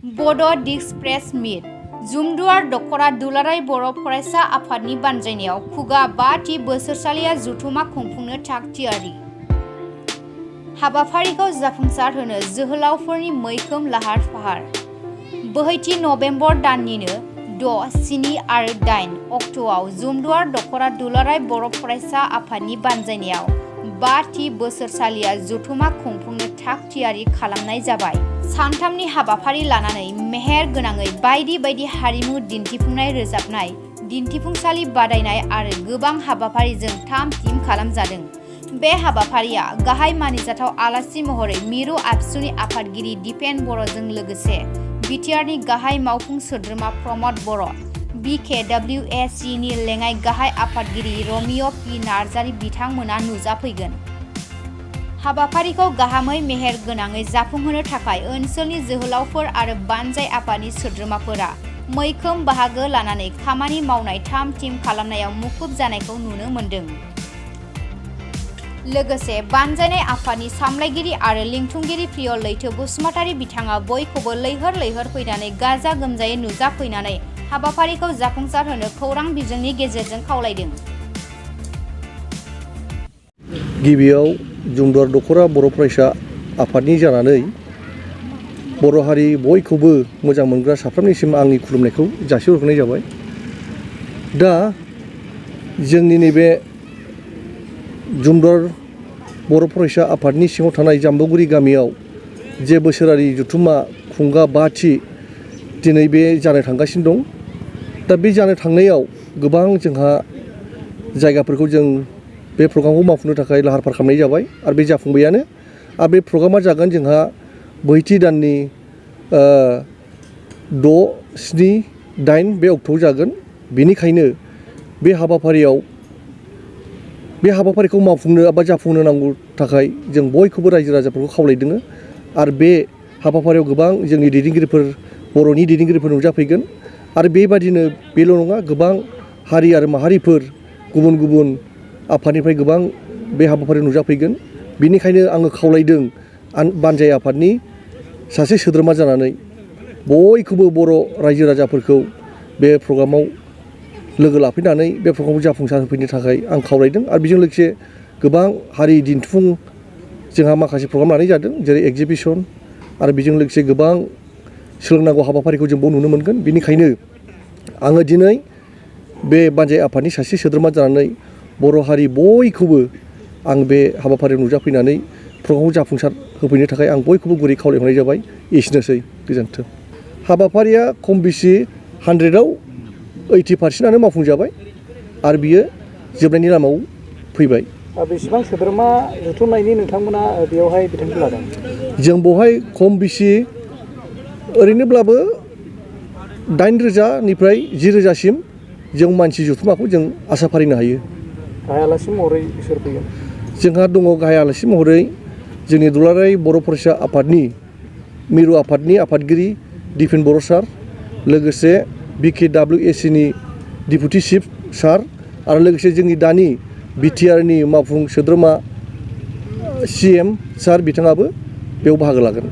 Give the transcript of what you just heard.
बड' disc press मिट जुमदुवार दखरा दुलाराय बर' फरायसा आफादनि बानजायनायाव खुगा 5थि बोसोरसालिया जथुमा खुंफुंनो थाग थियारि। हाबाफारिखौ जाफुंसार होनो जोहोलावफोरनि मैखोम लाहार फाहार। बोहैथि नबेम्बर दाननिनो 6, 7 आरो 8 अक्ट'आव जुमदुवार दखरा दुलाराय बर' फरायसा आफादनि बानजायनायाव 5थि बोसोरसालिया जथुमा खुंफुंनो थाग थियारि खालामनाय जाबाय। सानथामनि हाबाफारि लानानै मेहेर गोनाङै बायदि बायदि हारिमु दिन्थिफुंनाय, रोजाबनाय, दिन्थिफुंसालि बादायनाय आरो गोबां हाबाफारिजों थाम-थिम खालामजादों। बे हाबाफारिया गाहाय मानिजाथाव आलासि महरै मिरु आबसुनि आफादगिरि दिपेन बर'जों लोगोसे बिटिआरनि गाहाय मावफुं सोद्रोमा प्रमद बर', BKWACनि लेङाइ गाहाय आफादगिरि रमिय' पि नार्जारि बिथांमोना नुजाफैगोन। हाबाफारिखौ गाहामै मेहेर गोनाङै जाफुंहोनो थाखाय ओनसोलनि जोहोलावफोर आरो बानजाय आफादनि सोद्रोमाफोरा मैखोम बाहागो लानानै खामानि मावनाय, थाम-थिम खालामनायाव मुखुब जानायखौ नुनो मोन्दों। लोगोसे बानजायनाय आफादनि सामलायगिरि आरो लिंथुमगिरि प्रिय लैथो बसुमतारी बिथाङा बयखौबो लैहोर लैहोर फैनानै गाजा गोमजायै नुजाफैनानै हाबाफारिखौ जाफुंसार होनो खौरां बिजोंनि गेजेरजों खावलायदों। गिबियाव जुमदुवार दखरा बर' फरायसा आफादनि जानानै बर' हारि बयखौबो मोजां मोनग्रा साफ्रोमनिसिम आंनि खुलुमनायखौ जासिहरग्रोनाय जाबाय। दा जोंनि नैबे जुमदुवार बर' फरायसा आफादनि सिङाव थानाय जाम्बुगुरि गामियाव जे बोसोरारि जथुमा खुंगा 5थि दिनै बे जानो थांगासिनो दं। दा बे जानो थांनायाव गोबां जोंहा जायगाफोरखौ जों बे प्रग्रामखौ मावफुंनो थाखाय लाहार फाहार खालामनाय जाबाय आरो बे जाफुंबायानो। आरो बे प्रग्रामा जागोन जोंहा बोहैथि दाननि 6, 7, 8 बे अक्ट'आव जागोन। बेनिखायनो बे हाबाफारिखौ मावफुंनो एबा जाफुंहोनो नांगौ थाखाय जों बयखौबो रायजो राजाफोरखौ खावलायदों। आरो बे हाबाफारियाव गोबां जोंनि दैदेनगिरिफोर, बर'नि दैदेनगिरिफोर नुजाफैगोन। आरो बेबादिनो बेल' नङा, गोबां हारि आरो माहारिफोर, गुबुन गुबुन आफादनिफ्राय गोबां बे हाबाफारियाव नुजाफैगोन। बेनिखायनो आङो खावलायदों बानजाय आफादनि सासे सोद्रोमा जानानै बयखौबो बर' रायजो राजाफोरखौ बे प्रग्रामाव लोगो लाफैनानै बे प्रग्रामखौ जाफुंसार होफैनो थाखाय आं खावलायदों। आरो बेजों लोगोसे गोबां हारि दिन्थिफुं जोंहा माखासे प्रग्राम लानाय जादों, जेरै एक्जिबिसन, आरो बेजों लोगोसे गोबां सोलोंनांगौ हाबाफारिखौ जों बाव नुनो मोनगोन। बेनिखायनो आङो दिनै बे बानजाय आफादनि सासे सोद्रोमा जानानै बर' हारि बयखौबो आं बे हाबाफारियाव नुजाफैनानै प्रग्रामखौ जाफुंसार होफैनो थाखाय आं बयखौबो गुरै खावलायहरनाय जाबाय। एसेनोसै, गोजोन्थों। हाबाफारिया खम बेसि 100आव 80% मावफुंजाबाय आरो बियो जोबनायनि लामायाव फैबाय। बेसेबां सोद्रोमा जुथुमनायनि नोंथांमोना बेयावहाय बिथांखि लादों? जों बेवहाय खम बेसि ओरैनोब्लाबो 8,000निफ्राय 10,000सिम जों मानसि जुथुमाखौ जों आसा फारिनो हायो। गाहाय आलासि महरै सोर फैगोन? जोंहा दङ गाहाय आलासि महरै जोंनि दुलाराय बर' फरायसा आफादनि मिरु आफादनि आफादगिरि दिपेन बर' सार, लोगोसे BKWACनि डिपुटि चिफ सार, आरो लोगोसे जोंनि दानि बिटिआरनि मावफुं सोद्रोमा CM सार बिथाङाबो बेयाव बाहागो लागोन।